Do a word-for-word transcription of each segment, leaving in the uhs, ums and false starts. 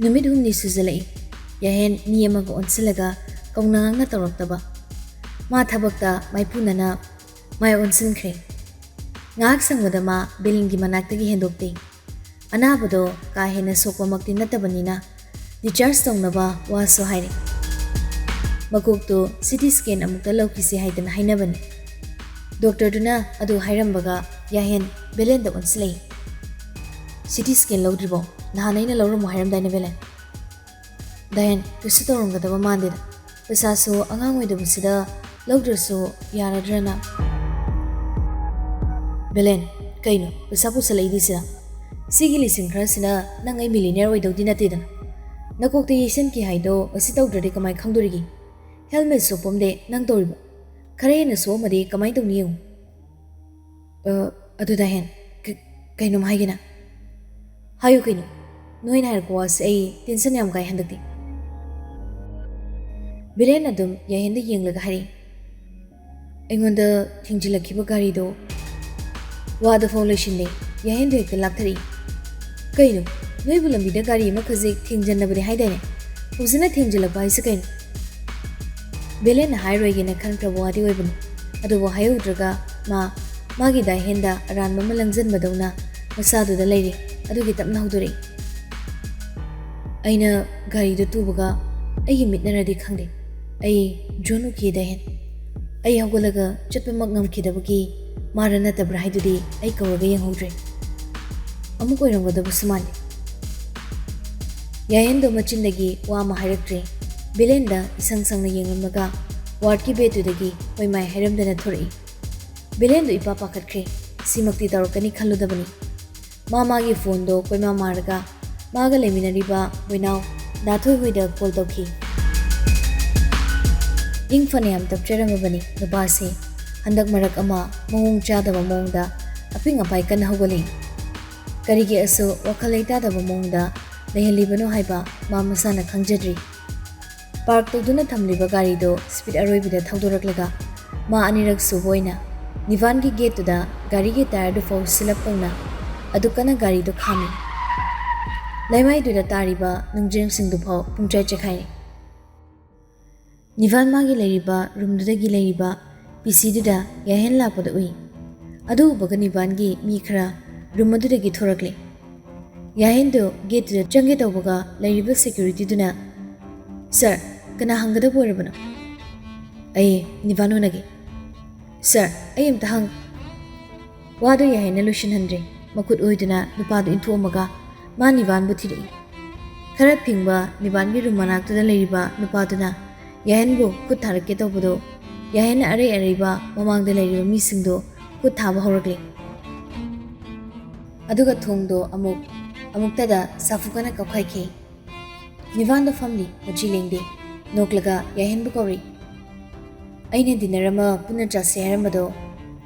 ꯅꯨꯃꯤꯠ ꯍꯨꯝꯅꯤ ꯁꯨꯖꯜꯂꯛꯏ꯫ ꯌꯥꯍꯦꯟ ꯃꯤ ꯑꯃꯒ ꯑꯣꯟꯁꯤꯜꯂꯒ ꯀꯧꯅ ꯉꯥꯡꯅ ꯇꯧꯔꯛꯇꯕ꯫ ꯃꯥ ꯊꯕꯛꯇ ꯃꯥꯏꯄꯨꯅꯅ ꯃꯥꯏ ꯑꯣꯟꯁꯤꯟꯈ꯭ꯔꯦ꯫ ꯉꯥꯏꯍꯥꯛ ꯁꯪꯕꯗ ꯃꯥ ꯕꯦꯂꯦꯟꯒꯤ ꯃꯅꯥꯛꯇꯒꯤ ꯍꯦꯟꯗꯣꯛꯇꯦ꯫ ꯑꯅꯥꯕꯗꯣ ꯀꯥ ꯍꯦꯟꯅ ꯁꯣꯛꯄꯃꯛꯇꯤ ꯅꯠꯇꯕꯅꯤꯅ discharge ꯇꯧꯅꯕ ꯋꯥꯁꯨ ꯍꯥꯏꯔꯦ꯫ ꯃꯀꯣꯛꯇꯨ C T scan ꯑꯃꯨꯛꯇ ꯂꯧꯈꯤꯁꯤ ꯍꯥꯏꯗꯅ ꯍꯥꯏꯅꯕꯅꯤ꯫ ꯗꯣꯛꯇꯔꯗꯨꯅ ꯑꯗꯨ ꯍꯥꯏꯔꯝꯕꯒ ꯌꯥꯍꯦꯟ ꯕꯦꯂꯦꯟꯗ ꯑꯣꯟꯁꯤꯜꯂꯛꯏ꯫ "C T scan ꯂꯧꯗ꯭ꯔꯤꯕꯣ? ꯅꯍꯥꯟ ꯑꯩꯅ ꯂꯧꯔꯝꯃꯣ ꯍꯥꯏꯔꯝꯗꯥꯏꯅꯦ ꯕꯦꯂꯦꯟ?" ꯗꯥꯍꯦꯟ, "ꯀꯩꯁꯨ ꯇꯧꯔꯝꯒꯗꯕ ꯃꯥꯟꯗꯦꯗ꯫ ꯄꯩꯁꯥꯁꯨ ꯑꯉꯥꯡ ꯑꯣꯏꯗꯕꯁꯤꯗ ꯂꯧꯗ꯭ꯔꯁꯨ ꯌꯥꯔꯗ꯭ꯔꯅ?" "ꯕꯦꯂꯦꯟ, ꯀꯩꯅꯣ ꯄꯩꯁꯥ ꯄꯨꯁꯜꯂꯛꯏꯗꯤ ꯁꯤꯗ? ꯁꯤꯒꯤ ꯂꯤꯁꯤꯡ ꯈꯔꯁꯤꯅ ꯅꯪ ꯑꯩ millionaire ꯑꯣꯏꯗꯧꯗꯤ ꯅꯠꯇꯦꯗꯅ꯫ ꯅꯀꯣꯛꯇ ꯌꯩꯁꯟꯈꯤ ꯍꯥꯏꯗꯣ ꯉꯁꯤ ꯇꯧꯗ꯭ꯔꯗꯤ ꯀꯃꯥꯏ ꯈꯪꯗꯣꯔꯤꯒꯦ? Helmet ꯁꯣꯛꯄꯝꯗꯦ ꯅꯪ ꯇꯧꯔꯤꯕ꯫ ꯈꯔ ꯍꯦꯟꯅ ꯁꯣꯛꯑꯝꯃꯗꯤ ꯀꯃꯥꯏ ꯇꯧꯅꯤ ꯌꯦꯡꯉꯨ꯫" "ꯑ, ꯑꯗꯨ ꯗꯥꯍꯦꯟ, ꯀ-, ꯀꯩꯅꯣꯝ ꯍꯥꯏꯒꯦꯅ꯫" "ꯍꯥꯏꯌꯨ ꯀꯩꯅꯣ꯫ ꯅꯣꯏꯅ ꯍꯥꯏꯔꯛꯄ ꯋꯥꯁꯦ ꯑꯩ tension ꯌꯥꯝ ꯀꯥꯏ ꯍꯟꯗꯛꯇꯤ꯫" ꯕꯤꯔꯦꯟ ꯑꯗꯨꯝ ꯌꯥꯍꯦꯟꯗ ꯌꯦꯡꯂꯒ ꯍꯥꯏꯔꯛꯏ, "ꯑꯩꯉꯣꯟꯗ ꯊꯤꯡꯖꯤꯜꯂꯛꯈꯤꯕ ꯒꯥꯔꯤꯗꯣ꯫" ꯋꯥꯗꯨ ꯐꯥꯎ ꯂꯣꯏꯁꯤꯟꯗꯦ꯫ ꯌꯥꯍꯦꯟꯗꯣ ꯍꯦꯛꯇ ꯂꯥꯛꯊꯔꯛꯏ꯫ "ꯀꯩꯅꯣ? ꯅꯣꯏꯕꯨ ꯂꯝꯕꯤꯗ ꯒꯥꯔꯤ ꯑꯃ ꯈꯖꯤꯛ ꯊꯦꯡꯖꯟꯅꯕꯅꯦ ꯍꯥꯏꯗꯥꯏꯅꯦ? ꯍꯧꯖꯤꯛꯅ ꯊꯦꯡꯖꯤꯜꯂꯛꯄ ꯍꯥꯏꯁꯦ ꯀꯩꯅꯣ?" ꯕꯦꯂꯦꯟꯅ ꯍꯥꯏꯔꯣꯏꯒꯦꯅ ꯈꯟꯈ꯭ꯔꯕ ꯋꯥꯗꯤ ꯑꯣꯏꯕꯅꯤ꯫ ꯑꯗꯨꯕꯨ ꯍꯥꯏꯍꯧꯗ꯭ꯔꯒ ꯃꯥ ꯃꯥꯒꯤ ꯗꯥꯍꯦꯟꯗ ꯑꯔꯥꯟꯕ ꯑꯃ ꯂꯪꯁꯤꯟꯕꯗꯧꯅ ꯃꯁꯥꯗꯨꯗ ꯂꯩꯔꯤ꯫ ꯑꯗꯨꯒꯤ ꯇꯞꯅ ꯍꯧꯗꯣꯔꯛꯏ꯫ "ꯑꯩꯅ ꯒꯥꯔꯤꯗꯨ ꯇꯨꯕꯒ ꯑꯩꯒꯤ ꯃꯤꯠꯅꯔꯗꯤ ꯈꯪꯗꯦ, ꯑꯩ ꯖꯣꯟ ꯎꯈꯤ ꯗꯥꯍꯦꯟ꯫ ꯑꯩ ꯍꯧꯒꯠꯂꯒ ꯆꯠꯄꯃꯛ ꯉꯝꯈꯤꯗꯕꯒꯤ ꯃꯥꯔ ꯅꯠꯇꯕ꯭ꯔꯥ ꯍꯥꯏꯗꯨꯗꯤ ꯑꯩ ꯀꯧꯔꯒ ꯌꯦꯡꯍꯧꯗ꯭ꯔꯦ꯫ ꯑꯃꯨꯛ ꯑꯣꯏꯔꯝꯒꯗꯕꯁꯨ ꯃꯥꯜꯂꯤ꯫" ꯌꯥꯍꯦꯟꯗꯣ ꯃꯆꯤꯟꯗꯒꯤ ꯋꯥ ꯑꯃ ꯍꯥꯏꯔꯛꯇ꯭ꯔꯦ꯫ ꯕꯤꯂꯦꯟꯗ ꯏꯁꯪ ꯁꯪꯅ ꯌꯦꯡꯂꯝꯂꯒ ꯋꯥꯔꯗꯀꯤ ꯕꯦꯗꯇꯨꯗꯒꯤ ꯍꯣꯏ ꯃꯥꯏ ꯍꯥꯏꯔꯝꯗꯅ ꯊꯣꯔꯛꯏ꯫ ꯕꯤꯂꯦꯟꯗꯣ ꯏꯄꯥ ꯄꯥꯈꯠꯈ꯭ꯔꯦ꯫ ꯁꯤꯃꯛꯇꯤ ꯇꯧꯔꯛꯀꯅꯤ ꯈꯜꯂꯨꯗꯕꯅꯤ꯫ ꯃꯥ ꯃꯥꯒꯤ ꯐꯣꯟꯗꯣ ꯀꯣꯏꯃꯥ ꯃꯥꯔꯒ ꯃꯥꯒ ꯂꯩꯃꯤꯟꯅꯔꯤꯕ ꯕꯣꯏꯅꯥꯎ ꯗꯥꯊꯣꯏ ꯍꯣꯏꯗ ꯀꯣꯜ ꯇꯧꯈꯤ꯫ ꯏꯪ ꯐꯅꯌꯥꯝ ꯇꯞꯆꯔꯝꯃꯕꯅꯤ ꯅꯨꯄꯥꯁꯦ꯫ ꯍꯟꯗꯛ ꯃꯔꯛ ꯑꯃ ꯃꯑꯣꯡ ꯆꯥꯗꯕ ꯃꯑꯣꯡꯗ ꯑꯄꯤꯡ ꯑꯄꯥꯏ ꯀꯟꯅ ꯍꯧꯒꯠꯂꯛꯏ꯫ ꯀꯔꯤꯒꯤ ꯑꯁꯨꯛ ꯋꯥꯈꯜ ꯂꯩꯇꯥꯗꯕ ꯃꯑꯣꯡꯗ ꯂꯩꯍꯜꯂꯤꯕꯅꯣ ꯍꯥꯏꯕ ꯃꯥ ꯃꯁꯥꯅ ꯈꯪꯖꯗ꯭ꯔꯤ꯫ ꯄꯥꯔꯛ ꯇꯧꯗꯨꯅ ꯊꯝꯂꯤꯕ ꯒꯥꯔꯤꯗꯣ ꯁ꯭ꯄꯤꯗ ꯑꯔꯣꯏꯕꯤꯗ ꯊꯧꯗꯣꯔꯛꯂꯒ ꯃꯥ ꯑꯅꯤꯔꯛ ꯁꯨꯕ ꯑꯣꯏꯅ ꯅꯤꯚꯥꯟꯒꯤ ꯒꯦꯠꯇꯨꯗ ꯒꯥꯔꯤꯒꯤ ꯇꯥꯌꯔꯗꯨ ꯐꯥꯎ ꯁꯤꯜꯂꯞ ꯇꯧꯅ ꯑꯗꯨ ꯀꯟꯅ ꯒꯥꯔꯤꯗꯨ ꯈꯥꯝꯃꯤ꯫ ꯂꯩꯃꯥꯏꯗꯨꯗ ꯇꯥꯔꯤꯕ ꯅꯨꯡꯖ꯭ꯔꯦꯡꯁꯤꯡꯗꯨꯐꯥꯎ ꯄꯨꯡꯆꯥꯏ ꯆꯦꯈꯥꯏꯔꯦ꯫ ꯅꯤꯚꯥꯟ ꯃꯥꯒꯤ ꯂꯩꯔꯤꯕ ꯔꯨꯝꯗꯨꯗꯒꯤ ꯂꯩꯔꯤꯕ ꯄꯤ ꯁꯤꯗꯨꯗ ꯌꯥꯍꯦꯟ ꯂꯥꯛꯄꯗ ꯎꯏ꯫ ꯑꯗꯨ ꯎꯕꯒ ꯅꯤꯚꯥꯟꯒꯤ ꯃꯤ ꯈꯔ ꯔꯨꯝ ꯑꯗꯨꯗꯒꯤ ꯊꯣꯔꯛꯂꯦ꯫ ꯌꯥꯍꯦꯟꯗꯨ ꯒꯦꯠꯇꯨꯗ ꯆꯪꯒꯦ ꯇꯧꯕꯒ ꯂꯩꯔꯤꯕ ꯁꯦꯀ꯭ꯌꯨꯔꯤꯇꯤꯗꯨꯅ, "ꯁꯥꯔ, ꯀꯅꯥ ꯍꯪꯒꯗꯕ ꯑꯣꯏꯔꯕꯅꯣ?" "ꯑꯩ ꯅꯤꯚꯥꯟ ꯎꯅꯒꯦ꯫" "ꯁꯥꯔ, ꯑꯩ ꯑꯝꯇ ꯍꯪ..." ꯋꯥꯗꯨ ꯌꯥꯍꯦꯟꯅ ꯂꯣꯏꯁꯤꯟꯍꯟꯗ꯭ꯔꯦ꯫ ꯃꯈꯨꯠ ꯑꯣꯏꯗꯨꯅ ꯅꯨꯄꯥꯗꯨ ꯏꯟꯊꯣꯛꯑꯝꯃꯒ ꯃꯥ ꯅꯤꯚꯥꯟꯕꯨ ꯊꯤꯔꯛꯏ꯫ ꯈꯔ ꯐꯤꯡꯕ ꯅꯤꯚꯥꯟꯒꯤ ꯔꯨꯝ ꯃꯅꯥꯛꯇꯨꯗ ꯂꯩꯔꯤꯕ ꯅꯨꯄꯥꯗꯨꯅ ꯌꯥꯍꯦꯟꯕꯨ ꯈꯨꯠ ꯊꯥꯔꯛꯀꯦ ꯇꯧꯕꯗꯨ, ꯌꯥꯍꯦꯟꯅ ꯑꯔꯩ ꯑꯔꯩꯕ ꯃꯃꯥꯡꯗ ꯂꯩꯔꯤꯕ ꯃꯤꯁꯤꯡꯗꯨ ꯈꯨꯠ ꯊꯥꯕ ꯍꯧꯔꯛꯂꯦ꯫ ꯑꯗꯨꯒ ꯊꯣꯡꯗꯣ ꯑꯃꯨꯛ, ꯑꯃꯨꯛꯇꯗ ꯁꯥꯐꯨ ꯀꯟꯅ ꯀꯥꯎꯈꯥꯏꯈꯤ꯫ ꯅꯤꯚꯥꯟꯗꯣ ꯐꯝꯂꯤ, ꯃꯆꯤ ꯂꯦꯡꯗꯦ꯫ ꯅꯣꯛꯂꯒ ꯌꯥꯍꯦꯟꯕꯨ ꯀꯧꯔꯤ꯫ "ꯑꯩꯅ ꯗꯤꯟꯅꯔ ꯑꯃ ꯄꯨꯟꯅ ꯆꯥꯁꯦ ꯍꯥꯏꯔꯝꯕꯗꯣ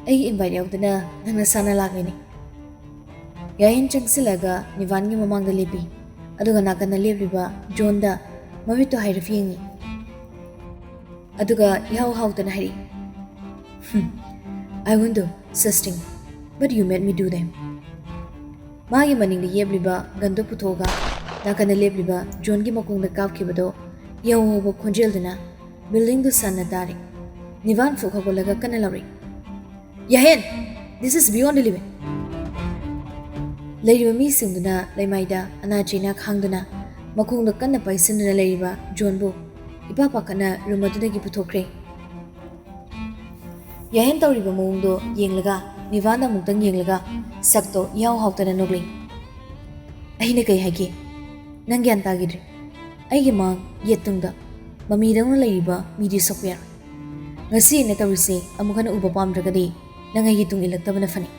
ꯑꯩꯒꯤ ꯏꯟꯚꯥꯏꯠ ꯌꯥꯎꯗꯅ ꯅꯪ ꯅꯁꯥꯅ ꯂꯥꯛꯂꯤꯅꯦ꯫" ꯌꯥꯍꯦꯟ ꯆꯪꯁꯤꯜꯂꯒ ꯅꯤꯚꯥꯟꯒꯤ ꯃꯃꯥꯡꯗ ꯂꯦꯞꯄꯤ꯫ ꯑꯗꯨꯒ ꯅꯥꯀꯟꯗ ꯂꯦꯞꯂꯤꯕ ꯖꯣꯟꯗ ꯃꯃꯤꯠꯇꯣ ꯍꯥꯏꯔꯞ ꯌꯦꯡꯉꯤ꯫ ꯑꯗꯨꯒ ꯏꯍꯥꯎ ꯍꯥꯎꯇꯅ ꯍꯥꯏꯔꯛꯏ, "ꯍꯨꯝ, I won't do such thing, but you made me do them." ꯃꯥꯒꯤ ꯃꯅꯤꯡꯗ ꯌꯦꯞꯂꯤꯕ ꯒꯟꯗꯣ ꯄꯨꯊꯣꯛꯑꯒ ꯅꯥꯀꯟꯗ ꯂꯦꯞꯂꯤꯕ ꯖꯣꯟꯒꯤ ꯃꯈꯣꯡꯗ ꯀꯥꯞꯈꯤꯕꯗꯣ ꯏꯍꯧ ꯍꯧꯕ ꯈꯣꯟꯖꯦꯜꯗꯨꯅ ꯕꯤꯜꯗꯤꯡꯗꯨ ꯁꯟꯅ ꯇꯥꯔꯦ꯫ ꯅꯤꯚꯥꯟ ꯐꯨꯛ ꯍꯧꯒꯠꯂꯒ ꯀꯟꯅ ꯂꯥꯎꯔꯛꯏ, "ꯌꯥꯍꯦꯟ, this is beyond the limit!" ꯂꯩꯔꯤꯕ ꯃꯤꯁꯤꯡꯗꯨꯅ ꯂꯩꯃꯥꯏꯗ ꯑꯅꯥ ꯆꯩꯅꯥ ꯈꯥꯡꯗꯨꯅ ꯃꯈꯣꯡꯗ ꯀꯟꯅ ꯄꯥꯏꯁꯤꯟꯗꯨꯅ ꯂꯩꯔꯤꯕ ꯖꯣꯟꯕꯨ ꯏꯄꯥ ꯄꯥꯈꯠꯅ ꯔꯨꯝ ꯑꯗꯨꯗꯒꯤ ꯄꯨꯊꯣꯛꯈ꯭ꯔꯦ꯫ ꯌꯥꯍꯦꯟ ꯇꯧꯔꯤꯕ ꯃꯑꯣꯡꯗꯣ ꯌꯦꯡꯂꯒ, ꯅꯤꯚꯥꯟꯗ ꯑꯃꯨꯛꯇꯪ ꯌꯦꯡꯂꯒ, ꯁꯛꯇꯣ ꯏꯍꯥꯎ ꯍꯥꯎꯇꯅ ꯅꯣꯛꯂꯛꯏ꯫ "ꯑꯩꯅ ꯀꯩ ꯍꯥꯏꯒꯦ? ꯅꯪ ꯒ꯭ꯌꯥꯟ ꯇꯥꯈꯤꯗ꯭ꯔꯦ꯫ ꯑꯩꯒꯤ ꯃꯥꯡ ꯌꯦꯠ ꯇꯨꯡꯗ ꯃꯃꯤꯗꯧꯅ ꯂꯩꯔꯤꯕ ꯃꯤꯗꯤ ꯁꯣꯛꯄ ꯌꯥꯔꯣꯏ꯫ ꯉꯁꯤ ꯑꯩꯅ ꯇꯧꯔꯤꯁꯦ ꯑꯃꯨꯛ ꯍꯟꯅ ꯎꯕ ꯄꯥꯝꯗ꯭ꯔꯒꯗꯤ ꯅꯪ ꯑꯩꯒꯤ ꯇꯨꯡ ꯏꯜꯂꯛꯇꯕꯅ ꯐꯅꯤ꯫"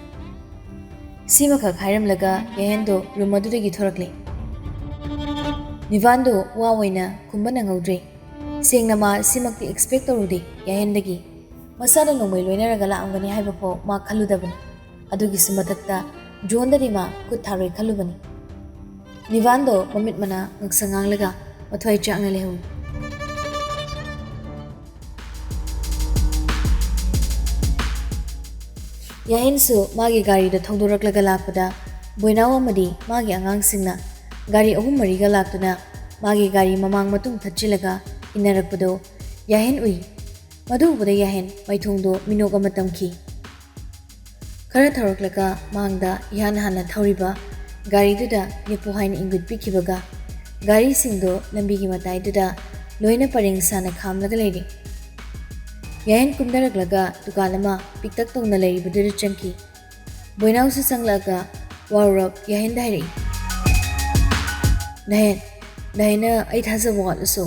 ꯁꯤꯃꯈꯛ ꯍꯥꯏꯔꯝꯂꯒ ꯌꯥꯍꯦꯟꯗꯣ ꯔꯨꯝ ꯑꯗꯨꯗꯒꯤ ꯊꯣꯔꯛꯂꯦ꯫ ꯅꯤꯚꯥꯟꯗꯣ ꯋꯥ ꯑꯣꯏꯅ ꯈꯨꯝꯕ ꯅꯪꯍꯧꯗ꯭ꯔꯦ꯫ ꯁꯦꯡꯅ ꯃꯥ ꯁꯤꯃꯛꯇꯤ ꯑꯦꯛꯁꯄꯦꯛ ꯇꯧꯔꯨꯗꯦ ꯌꯥꯍꯦꯟꯗꯒꯤ꯫ ꯃꯁꯥꯗ ꯅꯣꯡꯃꯩ ꯂꯣꯏꯅꯔꯒ ꯂꯥꯛꯑꯝꯒꯅꯤ ꯍꯥꯏꯕꯐꯥꯎ ꯃꯥ ꯈꯜꯂꯨꯗꯕꯅꯤ꯫ ꯑꯗꯨꯒꯤꯁꯨ ꯃꯊꯛꯇ ꯖꯣꯟꯗꯗꯤ ꯃꯥ ꯈꯨꯠ ꯊꯥꯔꯣꯏ ꯈꯜꯂꯨꯕꯅꯤ꯫ ꯅꯤꯚꯥꯟꯗꯣ ꯃꯃꯤꯠ ꯃꯅꯥ ꯉꯛꯁꯪ ꯉꯥꯡꯂꯒ ꯃꯊ꯭ꯋꯥꯏ ꯆꯥꯛꯅ ꯂꯩꯍꯧꯏ꯫ ꯌꯥꯍꯦꯟꯁꯨ ꯃꯥꯒꯤ ꯒꯥꯔꯤꯗ ꯊꯧꯗꯣꯔꯛꯂꯒ ꯂꯥꯛꯄꯗ ꯕꯣꯏꯅꯥꯎ ꯑꯃꯗꯤ ꯃꯥꯒꯤ ꯑꯉꯥꯡꯁꯤꯡꯅ ꯒꯥꯔꯤ ꯑꯍꯨꯝ ꯃꯔꯤꯒ ꯂꯥꯛꯇꯨꯅ ꯃꯥꯒꯤ ꯒꯥꯔꯤ ꯃꯃꯥꯡ ꯃꯇꯨꯡ ꯊꯠꯆꯤꯜꯂꯒ ꯏꯟꯅꯔꯛꯄꯗꯨ ꯌꯥꯍꯦꯟ ꯎꯏ꯫ ꯃꯗꯨ ꯎꯕꯗ ꯌꯥꯍꯦꯟ ꯃꯥꯏꯊꯣꯡꯗꯣ ꯃꯤꯅꯣꯛ ꯑꯃ ꯇꯝꯈꯤ꯫ ꯈꯔ ꯊꯧꯔꯛꯂꯒ ꯃꯥꯡꯗ ꯏꯍꯥꯟ ꯍꯥꯟꯅ ꯊꯧꯔꯤꯕ ꯒꯥꯔꯤꯗꯨꯗ ꯂꯦꯞꯄꯨ ꯍꯥꯏꯅ ꯏꯪꯒꯤꯠ ꯄꯤꯈꯤꯕꯒ ꯒꯥꯔꯤꯁꯤꯡꯗꯣ ꯂꯝꯕꯤꯒꯤ ꯃꯇꯥꯏꯗꯨꯗ ꯂꯣꯏꯅ ꯄꯔꯦꯡ ꯁꯥꯅ ꯈꯥꯝꯂꯒ ꯂꯩꯔꯦ꯫ ꯌꯥꯍꯦꯟ ꯀꯨꯝꯊꯔꯛꯂꯒ ꯗꯨꯀꯥꯟ ꯑꯃ ꯄꯤꯛꯇꯛ ꯇꯧꯅ ꯂꯩꯔꯤꯕꯗꯨꯗ ꯆꯪꯈꯤ꯫ ꯕꯣꯏꯅꯥꯎꯁꯨ ꯆꯪꯂꯛꯑꯒ ꯋꯥꯎꯔꯞ ꯌꯥꯍꯦꯟꯗ ꯍꯥꯏꯔꯛꯏ, "ꯗꯥꯍꯦꯟ, ꯗꯥꯍꯦꯟꯅ ꯑꯩ ꯊꯥꯖꯕ ꯋꯥꯠꯂꯁꯨ,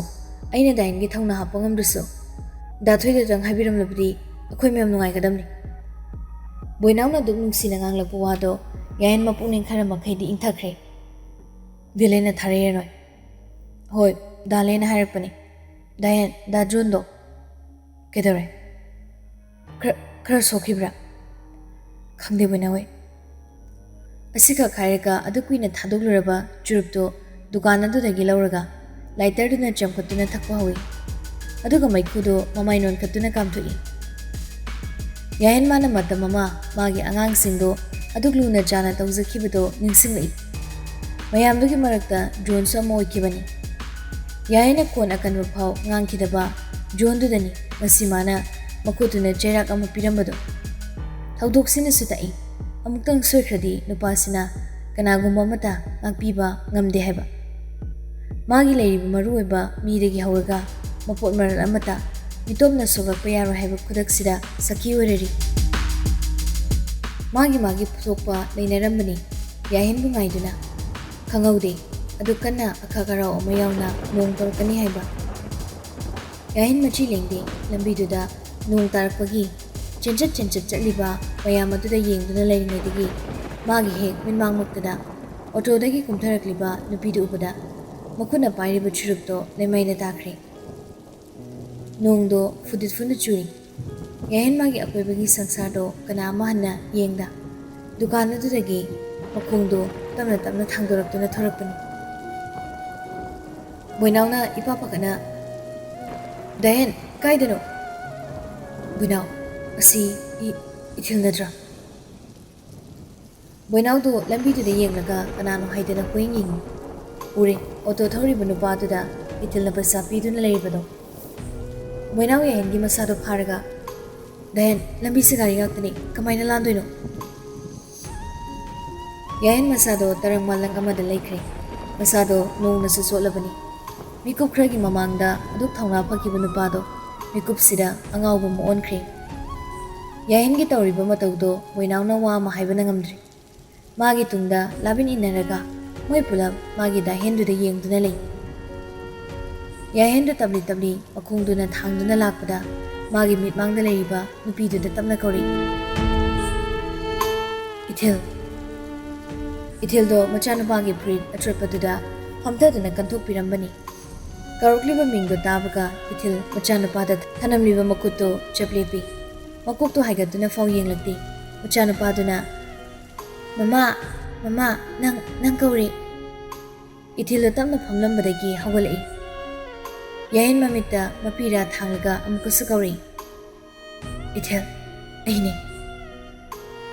ꯑꯩꯅ ꯗꯥꯍꯦꯟꯒꯤ ꯊꯧꯅꯥ ꯍꯥꯞꯄ ꯉꯝꯗ꯭ꯔꯁꯨ, ꯗꯥ ꯊꯣꯏꯗꯗꯪ ꯍꯥꯏꯕꯤꯔꯝꯂꯕꯗꯤ ꯑꯩꯈꯣꯏ ꯃꯌꯥꯝ ꯅꯨꯡꯉꯥꯏꯒꯗꯕꯅꯤ꯫" ꯕꯣꯏꯅꯥꯎꯅ ꯑꯗꯨꯛ ꯅꯨꯡꯁꯤꯅ ꯉꯥꯡꯂꯛꯄ ꯋꯥꯗꯣ ꯌꯥꯍꯦꯟ ꯃꯄꯨꯛꯅꯤꯡ ꯈꯔ ꯃꯈꯩꯗꯤ ꯏꯪꯊꯈ꯭ꯔꯦ꯫ "ꯚꯤꯂꯦꯟꯅ ꯊꯥꯔꯛꯏꯔꯣꯏ?" "ꯍꯣꯏ, ꯗꯥ ꯂꯦꯟꯅ ꯍꯥꯏꯔꯛꯄꯅꯤ꯫ ꯗꯥꯍꯦꯟ, ꯗꯥ ꯖꯣꯟꯗꯣ ꯀꯩꯗꯧꯔꯦ? ꯈꯔ, ꯈꯔ ꯁꯣꯛꯈꯤꯕ꯭ꯔꯥ?" "ꯈꯪꯗꯦ ꯕꯣꯏꯅꯥꯎ ꯍꯣꯏ꯫" ꯑꯁꯤꯈꯛ ꯍꯥꯏꯔꯒ ꯑꯗꯨ ꯀꯨꯏꯅ ꯊꯥꯗꯣꯛꯂꯨꯔꯕ ꯆꯨꯔꯨꯞꯇꯨ ꯗꯨꯀꯥꯟ ꯑꯗꯨꯗꯒꯤ ꯂꯧꯔꯒ ꯂꯥꯏꯇꯔꯗꯨꯅ ꯆꯝꯈꯠꯇꯨꯅ ꯊꯛꯄ ꯍꯧꯏ꯫ ꯑꯗꯨꯒ ꯃꯩꯈꯨꯗꯨ ꯃꯃꯥꯏ ꯅꯣꯟꯈꯠꯇꯨꯅ ꯀꯥꯝꯊꯣꯛꯏ꯫ ꯌꯥꯍꯦꯟ ꯃꯥꯅ ꯃꯇꯝ ꯑꯃ ꯃꯥꯒꯤ ꯑꯉꯥꯡꯁꯤꯡꯗꯨ ꯑꯗꯨꯛ ꯂꯨꯅ ꯆꯥꯅ ꯇꯧꯖꯈꯤꯕꯗꯨ ꯅꯤꯡꯁꯤꯡꯂꯛꯏ꯫ ꯃꯌꯥꯝꯗꯨꯒꯤ ꯃꯔꯛꯇ ꯖꯣꯟꯁꯨ ꯑꯃ ꯑꯣꯏꯈꯤꯕꯅꯤ꯫ ꯌꯥꯍꯦꯟꯅ ꯈꯣꯟ ꯑꯀꯟꯕ ꯐꯥꯎ ꯉꯥꯡꯈꯤꯗꯕ ꯖꯣꯟꯗꯨꯗꯅꯤ ꯉꯁꯤ ꯃꯥꯅ ꯃꯈꯨꯠꯇꯨꯅ ꯆꯩꯔꯥꯛ ꯑꯃ ꯄꯤꯔꯝꯕꯗꯨ꯫ ꯊꯧꯗꯣꯛꯁꯤꯅꯁꯨ ꯇꯥꯛꯏ, ꯑꯃꯨꯛꯇꯪ ꯁꯣꯏꯈ꯭ꯔꯗꯤ ꯅꯨꯄꯥꯁꯤꯅ ꯀꯅꯥꯒꯨꯝꯕ ꯑꯃꯠꯇ ꯉꯥꯛꯄꯤꯕ ꯉꯝꯗꯦ ꯍꯥꯏꯕ꯫ ꯃꯥꯒꯤ ꯂꯩꯔꯤꯕ ꯃꯔꯨꯑꯣꯏꯕ ꯃꯤꯗꯒꯤ ꯍꯧꯔꯒ ꯃꯄꯣꯠ ꯃꯔꯜ ꯑꯃꯠꯇ ꯃꯤꯇꯣꯞꯅ ꯁꯣꯛꯂꯛꯄ ꯌꯥꯔꯣꯏ ꯍꯥꯏꯕ ꯈꯨꯗꯛꯁꯤꯗ ꯁꯛꯈꯤ ꯑꯣꯏꯔꯔꯤ꯫ ꯃꯥꯒꯤ ꯃꯥꯒꯤ ꯄꯨꯊꯣꯛꯄ ꯂꯩꯅꯔꯝꯕꯅꯤ꯫ ꯌꯥꯍꯦꯟꯕꯨ ꯉꯥꯏꯗꯨꯅ ꯈꯪꯍꯧꯗꯦ꯫ ꯑꯗꯨ ꯀꯟꯅ ꯑꯈꯥꯛ ꯑꯔꯥꯎ ꯑꯃ ꯌꯥꯎꯅ ꯅꯣꯡ ꯇꯧꯔꯛꯀꯅꯤ ꯍꯥꯏꯕ꯫ ꯌꯥꯍꯦꯟ ꯃꯆꯤ ꯂꯦꯡꯗꯦ꯫ ꯂꯝꯕꯤꯗꯨꯗ ꯅꯣꯡ ꯇꯥꯔꯛꯄꯒꯤ ꯆꯦꯟꯆꯠ ꯆꯦꯟꯆꯠ ꯆꯠꯂꯤꯕ ꯃꯌꯥꯝ ꯑꯗꯨꯗ ꯌꯦꯡꯗꯨꯅ ꯂꯩꯔꯤꯉꯩꯗꯒꯤ ꯃꯥꯒꯤ ꯍꯦꯛ ꯃꯤꯠꯃꯥꯡꯃꯛꯇꯗ ꯑꯣꯇꯣꯗꯒꯤ ꯀꯨꯝꯊꯔꯛꯂꯤꯕ ꯅꯨꯄꯤꯗꯨ ꯎꯕꯗ ꯃꯈꯨꯠꯅ ꯄꯥꯏꯔꯤꯕ ꯆꯨꯔꯨꯞꯇꯣ ꯂꯩꯃꯥꯏꯗ ꯇꯥꯈ꯭ꯔꯦ꯫ ꯅꯣꯡꯗꯣ ꯐꯨꯗꯤꯠ ꯐꯨꯅ ꯆꯨꯔꯤ꯫ ꯌꯥꯍꯦꯟ ꯃꯥꯒꯤ ꯑꯀꯣꯏꯕꯒꯤ ꯁꯪꯁꯥꯔꯗꯣ ꯀꯅꯥ ꯑꯃ ꯍꯟꯅ ꯌꯦꯡꯗ ꯗꯨꯀꯥꯟ ꯑꯗꯨꯗꯒꯤ ꯃꯈꯣꯡꯗꯣ ꯇꯞꯅ ꯇꯞꯅ ꯊꯥꯡꯗꯣꯔꯛꯇꯨꯅ ꯊꯣꯔꯛꯄꯅꯤ꯫ ꯕꯣꯏꯅꯥꯎꯅ ꯏꯄꯥ ꯄꯥꯈꯠꯅ, "ꯗꯥꯍꯦꯟ, ꯀꯥꯏꯗꯅꯣ?" "ꯕꯣꯏꯅꯥꯎ, ꯑꯁꯤ ꯏ-, ꯏꯊꯤꯜ ꯅꯠꯇ꯭ꯔꯥ?" ꯕꯣꯏꯅꯥꯎꯗꯨ ꯂꯝꯕꯤꯗꯨꯗ ꯌꯦꯡꯂꯒ ꯀꯅꯥꯅꯣ ꯍꯥꯏꯗꯅ ꯀꯣꯏꯌꯦꯡ ꯌꯦꯡꯏ꯫ ꯎꯔꯦ, ꯑꯣꯇꯣ ꯊꯧꯔꯤꯕ ꯅꯨꯄꯥꯗꯨꯗ ꯏꯊꯤꯜꯅ ꯄꯩꯁꯥ ꯄꯤꯗꯨꯅ ꯂꯩꯔꯤꯕꯗꯣ꯫ ꯃꯣꯏꯅꯥꯎ ꯌꯥꯍꯦꯟꯒꯤ ꯃꯁꯥꯗꯣ ꯐꯥꯔꯒ, "ꯗꯥꯍꯦꯟ, ꯂꯝꯕꯤꯁꯦ ꯒꯥꯔꯤ ꯉꯥꯛꯇꯅꯤ, ꯀꯃꯥꯏꯅ ꯂꯥꯟꯗꯣꯏꯅꯣ?" ꯌꯥꯍꯦꯟ ꯃꯁꯥꯗꯣ ꯇꯔꯪ ꯃꯥꯂꯪ ꯑꯃꯗ ꯂꯩꯈ꯭ꯔꯦ꯫ ꯃꯁꯥꯗꯣ ꯅꯣꯡꯅꯁꯨ ꯆꯣꯠꯂꯕꯅꯤ꯫ ꯃꯤꯀꯨꯞ ꯈꯔꯒꯤ ꯃꯃꯥꯡꯗ ꯑꯗꯨꯛ ꯊꯧꯅꯥ ꯐꯈꯤꯕ ꯅꯨꯄꯥꯗꯣ ꯃꯤꯀꯨꯞꯁꯤꯗ ꯑꯉꯥꯎꯕ ꯑꯃ ꯑꯣꯟꯈ꯭ꯔꯦ꯫ ꯌꯥꯍꯦꯟꯒꯤ ꯇꯧꯔꯤꯕ ꯃꯇꯧꯗꯣ ꯃꯣꯏꯅꯥꯎꯅ ꯋꯥ ꯑꯃ ꯍꯥꯏꯕꯅ ꯉꯝꯗ꯭ꯔꯦ꯫ ꯃꯥꯒꯤ ꯇꯨꯡꯗ ꯂꯥꯕꯤꯟ ꯏꯟꯅꯔꯒ ꯃꯣꯏ ꯄꯨꯂꯞ ꯃꯥꯒꯤ ꯗꯥꯍꯦꯟꯗꯨꯗ ꯌꯦꯡꯗꯨꯅ ꯂꯩ꯫ ꯌꯥꯍꯦꯟꯗꯨ ꯇꯞꯂꯤ ꯇꯞꯂꯤ ꯃꯈꯣꯡꯗꯨꯅ ꯊꯥꯡꯗꯨꯅ ꯂꯥꯛꯄꯗ ꯃꯥꯒꯤ ꯃꯤꯠꯃꯥꯡꯗ ꯂꯩꯔꯤꯕ ꯅꯨꯄꯤꯗꯨꯗ ꯇꯞꯅ ꯀꯧꯔꯛꯏ, "ꯏꯊꯤꯜ!" ꯏꯊꯤꯜꯗꯣ ꯃꯆꯥꯅꯨꯄꯥꯒꯤ ꯐꯨꯔꯤꯠ ꯑꯆꯣꯠꯄꯗꯨꯗ ꯐꯝꯊꯗꯨꯅ ꯀꯟꯊꯣꯛꯄꯤꯔꯝꯕꯅꯤ꯫ ꯀꯧꯔꯛꯂꯤꯕ ꯃꯤꯡꯗꯣ ꯇꯥꯕꯒ ꯏꯊꯤꯜ ꯃꯆꯥꯅꯨꯄꯥꯗ ꯊꯅꯝꯂꯤꯕ ꯃꯈꯨꯠꯇꯣ ꯆꯞ ꯂꯦꯞꯄꯤ꯫ ꯃꯀꯣꯛꯇꯣ ꯍꯥꯏꯒꯠꯇꯨꯅ ꯐꯥꯎ ꯌꯦꯡꯂꯛꯇꯦ꯫ ꯃꯆꯥꯅꯨꯄꯥꯗꯨꯅ, "ꯃꯃꯥ, ꯃꯃꯥ, ꯅꯪ, ꯅꯪ ꯀꯧꯔꯦ!" ꯏꯊꯤꯜꯗꯣ ꯇꯞꯅ ꯐꯝꯂꯝꯕꯗꯒꯤ ꯍꯧꯒꯠꯂꯛꯏ꯫ ꯌꯥꯍꯦꯟ ꯃꯃꯤꯠꯇ ꯃꯄꯤꯔꯥ ꯊꯥꯡꯂꯒ ꯑꯃꯨꯛꯀꯁꯨ ꯀꯧꯔꯛꯏ, "ꯏꯊꯤꯜ, ꯑꯩꯅꯦ!"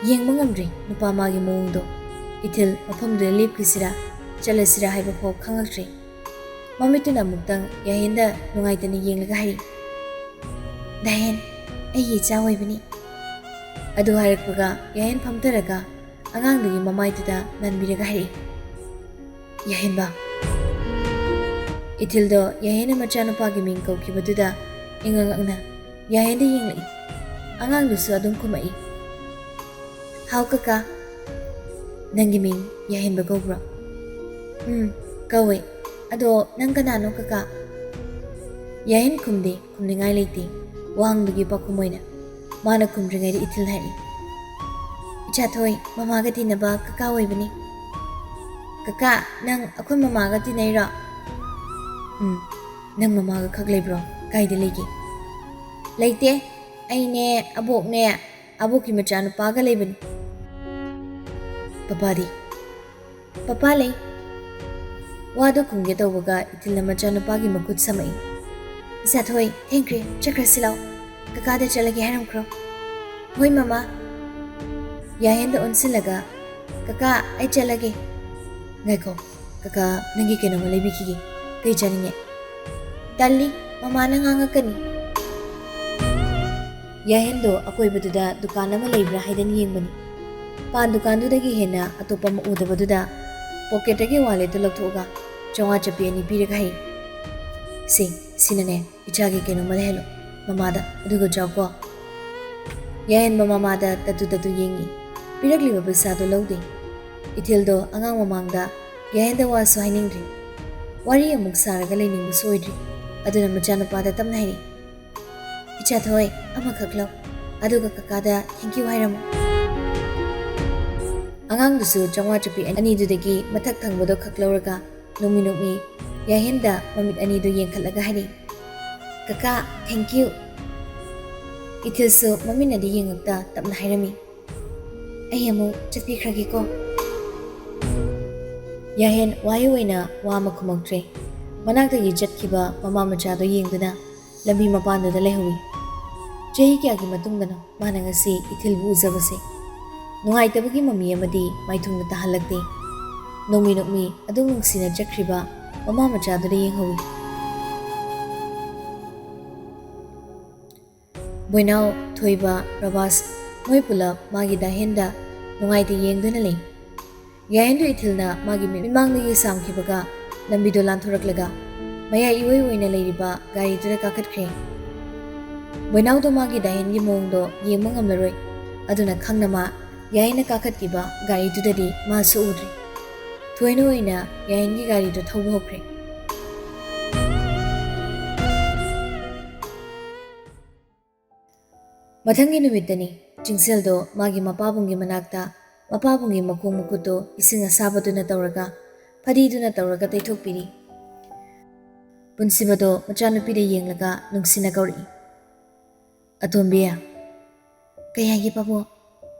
ꯌꯦꯡꯕ ꯉꯝꯗ꯭ꯔꯦ ꯅꯨꯄꯥ ꯃꯥꯒꯤ ꯃꯑꯣꯡꯗꯣ꯫ ꯏꯊꯤꯜ ꯃꯐꯝꯗꯨꯗ ꯂꯦꯞꯈꯤꯁꯤꯔꯥ, ꯆꯠꯂꯁꯤꯔꯥ ꯍꯥꯏꯕ ꯐꯥꯎ ꯈꯪꯂꯛꯇ꯭ꯔꯦ꯫ ꯃꯃꯤꯠꯇꯨꯅ ꯑꯃꯨꯛꯇꯪ ꯌꯥꯍꯦꯟꯗ ꯅꯨꯡꯉꯥꯏꯇꯅ ꯌꯦꯡꯂꯒ ꯍꯥꯏꯔꯛꯏ, "ꯗꯥꯍꯦꯟ, ꯑꯩꯒꯤ ꯏꯆꯥ ꯑꯣꯏꯕꯅꯤ!" ꯑꯗꯨ ꯍꯥꯏꯔꯛꯄꯒ ꯌꯥꯍꯦꯟ ꯐꯝꯊꯔꯒ ꯑꯉꯥꯡꯗꯨꯒꯤ ꯃꯃꯥꯏꯗꯨꯗ ꯅꯥꯟꯕꯤꯔꯒ ꯍꯥꯏꯔꯛꯏ, "ꯌꯥꯍꯦꯟꯕ!" ꯏꯊꯤꯜꯗꯣ ꯌꯥꯍꯦꯟꯅ ꯃꯆꯥꯅꯨꯄꯥꯒꯤ ꯃꯤꯡ ꯀꯧꯈꯤꯕꯗꯨꯗ ꯏꯉꯛ ꯉꯛꯅ ꯌꯥꯍꯦꯟꯗ ꯌꯦꯡꯂꯛꯏ꯫ ꯑꯉꯥꯡꯗꯨꯁꯨ ꯑꯗꯨꯝ ꯈꯨꯝꯃꯛꯏ, "ꯍꯥꯎ ꯀꯀꯥ, ꯅꯪꯒꯤ ꯃꯤꯡ ꯌꯥꯍꯦꯟꯕ ꯀꯧꯕ꯭ꯔꯣ?" "ꯎꯝ, ꯀꯧꯋꯦ꯫ ꯑꯗꯣ ꯅꯪ ꯀꯅꯥꯅꯣ ꯀꯀꯥ?" ꯌꯥꯍꯦꯟ ꯈꯨꯝꯗꯦ, ꯈꯨꯝꯅꯤꯡꯉꯥꯏ ꯂꯩꯇꯦ ꯋꯥꯍꯪꯗꯨꯒꯤ ꯄꯥꯎꯈꯨꯝ ꯑꯣꯏꯅ꯫ ꯃꯥꯅ ꯈꯨꯝꯗ꯭ꯔꯤꯉꯩꯗ ꯏꯊꯤꯜ ꯍꯥꯏꯔꯛꯏ, "ꯏꯆꯥꯊꯣꯏ, ꯃꯃꯥꯒ ꯇꯤꯟꯅꯕ ꯀꯀꯥ ꯑꯣꯏꯕꯅꯤ꯫ ꯀꯀꯥ, ꯅꯪ ꯑꯩꯈꯣꯏ ꯃꯃꯥꯒ ꯇꯤꯟꯅꯩꯔꯣ?" "ꯎꯝ, ꯅꯪ ꯃꯃꯥꯒ ꯈꯛ ꯂꯩꯕ꯭ꯔꯣ? ꯀꯥꯏꯗ ꯂꯩꯒꯦ?" "ꯂꯩꯇꯦ, ꯑꯩꯅꯦ, ꯑꯕꯣꯛꯅꯦ, ꯑꯕꯣꯛꯀꯤ ꯃꯆꯥꯅꯨꯄꯥꯒ ꯂꯩꯕꯅꯤ꯫" "ꯄꯄꯥꯗꯤ?" "ꯄꯄꯥ ꯂꯩ꯫" ꯋꯥꯗꯨ ꯈꯨꯝꯒꯦ ꯇꯧꯕꯒ ꯏꯊꯤꯜꯅ ꯃꯆꯥꯅꯨꯄꯥꯒꯤ ꯃꯈꯨꯠ ꯁꯝꯃꯛꯏ꯫ "ꯏꯆꯥꯊꯣꯏ, ꯊꯦꯡꯈ꯭ꯔꯦ, ꯆꯠꯈ꯭ꯔꯁꯤ ꯂꯥꯎ꯫ ꯀꯀꯥꯗ ꯆꯠꯂꯒꯦ ꯍꯥꯏꯔꯝꯈ꯭ꯔꯣ꯫" "ꯍꯣꯏ ꯃꯃꯥ꯫" ꯌꯥꯍꯦꯟꯗ ꯑꯣꯟꯁꯤꯜꯂꯒ, "ꯀꯀꯥ, ꯑꯩ ꯆꯠꯂꯒꯦ꯫" "ꯉꯥꯏꯈꯣ, "ꯀꯀꯥ, ꯅꯪꯒꯤ ꯀꯩꯅꯣꯝꯃ ꯂꯩꯕꯤꯈꯤꯒꯦ꯫ ꯀꯩ ꯆꯥꯅꯤꯡꯉꯦ?" "ꯇꯜꯂꯤ, ꯃꯃꯥꯅ ꯉꯥꯡꯉꯛꯀꯅꯤ꯫" ꯌꯥꯍꯦꯟꯗꯣ ꯑꯀꯣꯏꯕꯗꯨꯗ ꯗꯨꯀꯥꯟ ꯑꯃ ꯂꯩꯕ꯭ꯔꯥ ꯍꯥꯏꯗꯅ ꯌꯦꯡꯕꯅꯤ꯫ ꯄꯥꯟ ꯗꯨꯀꯥꯟꯗꯨꯗꯒꯤ ꯍꯦꯟꯅ ꯑꯇꯣꯞꯄ ꯑꯃ ꯎꯗꯕꯗꯨꯗ ꯄꯣꯀꯦꯠꯇꯒꯤ ꯋꯥꯂꯦꯠꯇꯨ ꯂꯧꯊꯣꯛꯑꯒ ꯆꯥꯝꯃꯉꯥ ꯆꯞꯄꯤ ꯑꯅꯤ ꯄꯤꯔꯒ ꯍꯥꯏꯔꯛꯏ, "ꯁꯦ, ꯁꯤꯅꯅꯦ ꯏꯆꯥꯒꯤ ꯀꯩꯅꯣꯝꯃ ꯂꯩꯍꯜꯂꯣ ꯃꯃꯥꯗ, ꯑꯗꯨꯒ ꯆꯥꯎꯀꯣ꯫" ꯌꯥꯍꯦꯟꯕ ꯃꯃꯥꯗ ꯇꯠꯇꯨ ꯇꯠꯇꯨ ꯌꯦꯡꯉꯤ꯫ ꯄꯤꯔꯛꯂꯤꯕ ꯄꯩꯁꯥꯗꯨ ꯂꯧꯗꯦ꯫ ꯏꯊꯤꯜꯗꯣ ꯑꯉꯥꯡ ꯃꯃꯥꯡꯗ ꯌꯥꯍꯦꯟꯗ ꯋꯥꯁꯨ ꯍꯥꯏꯅꯤꯡꯗ꯭ꯔꯤ꯫ ꯋꯥꯔꯤ ꯑꯃꯨꯛ ꯁꯥꯔꯒ ꯂꯩꯅꯤꯡꯕꯁꯨ ꯑꯣꯏꯗ꯭ꯔꯤ꯫ ꯑꯗꯨꯅ ꯃꯆꯥꯅꯨꯄꯥꯗ ꯇꯞꯅ ꯍꯥꯏꯔꯛꯏ, "ꯏꯆꯥ ꯊꯣꯏ, ꯑꯃꯈꯛ ꯂꯧ, ꯑꯗꯨꯒ ꯀꯀꯥꯗ thank you ꯍꯥꯏꯔꯝꯃꯨ꯫" ꯑꯉꯥꯡꯗꯨꯁꯨ ꯆꯥꯝꯃꯉꯥ ꯆꯞꯄꯤ ꯑꯅꯤꯗꯨꯗꯒꯤ ꯃꯊꯛ ꯊꯪꯕꯗꯣ ꯈꯛ ꯂꯧꯔꯒ ꯅꯣꯡꯃꯤ ꯅꯣꯡꯃꯤ ꯌꯥꯍꯦꯟꯗ ꯃꯃꯤꯠ ꯑꯅꯤꯗꯨ ꯌꯦꯡꯈꯠꯂꯒ ꯍꯥꯏꯔꯛꯏ, "ꯀꯀꯥ, thank you꯫" ꯏꯊꯤꯜꯁꯨ ꯃꯃꯤꯠꯅꯗꯤ ꯌꯦꯡꯉꯛꯇ ꯇꯞꯅ ꯍꯥꯏꯔꯝꯃꯤ, "ꯑꯩ ꯑꯃꯨꯛ ꯆꯠꯄꯤꯈ꯭ꯔꯒꯦꯀꯣ꯫" ꯌꯥꯍꯦꯟ ꯋꯥꯍꯩ ꯑꯣꯏꯅ ꯋꯥ ꯑꯃ ꯈꯨꯝꯃꯛꯇ꯭ꯔꯦ꯫ ꯃꯅꯥꯛꯇꯒꯤ ꯆꯠꯈꯤꯕ ꯃꯃꯥ ꯃꯆꯥꯗꯣ ꯌꯦꯡꯗꯨꯅ ꯂꯝꯕꯤ ꯃꯄꯥꯟꯗꯨꯗ ꯂꯩꯍꯧꯏ꯫ ꯆꯍꯤ ꯀꯌꯥꯒꯤ ꯃꯇꯨꯡꯗꯅꯣ ꯃꯥꯅ ꯉꯁꯤ ꯏꯊꯤꯜꯕꯨ ꯎꯖꯕꯁꯦ꯫ ꯅꯨꯡꯉꯥꯏꯇꯕꯒꯤ ꯃꯃꯤ ꯑꯃꯗꯤ ꯃꯥꯏꯊꯣꯡꯗ ꯇꯥꯍꯜꯂꯛꯇꯦ꯫ ꯅꯣꯡꯃꯤ ꯅꯣꯡꯃꯤ ꯑꯗꯨꯝ ꯅꯨꯡꯁꯤꯅ ꯆꯠꯈ꯭ꯔꯤꯕ ꯃꯃꯥ ꯃꯆꯥꯗꯨꯗ ꯌꯦꯡꯍꯧꯏ꯫ ꯕꯣꯏꯅꯥꯎ, ꯊꯣꯏꯕ, ꯔꯕꯥꯁ, ꯃꯣꯏ ꯄꯨꯂꯞ ꯃꯥꯒꯤ ꯗꯥꯍꯦꯟꯗ ꯅꯨꯡꯉꯥꯏꯇ ꯌꯦꯡꯗꯨꯅ ꯂꯩ꯫ ꯌꯥꯍꯦꯟꯗꯨ ꯏꯊꯤꯜꯅ ꯃꯥꯒꯤ ꯃꯤꯠꯃꯥꯡꯗꯒꯤ ꯁꯥꯝꯈꯤꯕꯒ ꯂꯝꯕꯤꯗꯣ ꯂꯥꯟꯊꯣꯔꯛꯂꯒ ꯃꯌꯥꯏ ꯏꯑꯣꯏ ꯑꯣꯏꯅ ꯂꯩꯔꯤꯕ ꯒꯥꯔꯤꯗꯨꯗ ꯀꯥꯈꯠꯈ꯭ꯔꯦ꯫ ꯕꯣꯏꯅꯥꯎꯗꯣ ꯃꯥꯒꯤ ꯗꯥꯍꯦꯟꯒꯤ ꯃꯑꯣꯡꯗꯣ ꯌꯦꯡꯕ ꯉꯝꯂꯔꯣꯏ꯫ ꯑꯗꯨꯅ ꯈꯪꯅ ꯃꯥ ꯌꯥꯍꯦꯟꯅ ꯀꯥꯈꯠꯈꯤꯕ ꯒꯥꯔꯤꯗꯨꯗꯗꯤ ꯃꯥꯁꯨ ꯎꯗ꯭ꯔꯦ꯫ ꯊꯣꯏꯅ ꯑꯣꯏꯅ ꯌꯥꯍꯦꯟꯒꯤ ꯒꯥꯔꯤꯗꯨ ꯊꯧꯕ ꯍꯧꯈ꯭ꯔꯦ꯫ ꯃꯊꯪꯒꯤ ꯅꯨꯃꯤꯠꯇꯅꯤ꯫ ꯆꯤꯡꯁꯦꯜꯗꯣ ꯃꯥꯒꯤ ꯃꯄꯥꯕꯨꯡꯒꯤ ꯃꯅꯥꯛꯇ ꯃꯄꯥꯕꯨꯡꯒꯤ ꯃꯈꯣꯡ ꯃꯈꯨꯠꯇꯣ ꯏꯁꯤꯡ ꯑꯁꯥꯕꯗꯨꯅ ꯇꯧꯔꯒ ꯐꯗꯤꯗꯨꯅ ꯇꯧꯔꯒ ꯇꯩꯊꯣꯛꯄꯤꯔꯤ꯫ ꯄꯨꯟꯁꯤꯕꯗꯣ ꯃꯆꯥꯅꯨꯄꯤꯗ ꯌꯦꯡꯂꯒ ꯅꯨꯡꯁꯤꯅ ꯀꯧꯔꯛꯏ, "ꯑꯇꯣꯝꯕꯤ꯫" "ꯀꯩ ꯍꯥꯏꯒꯦ ꯄꯥꯕꯨꯡ?"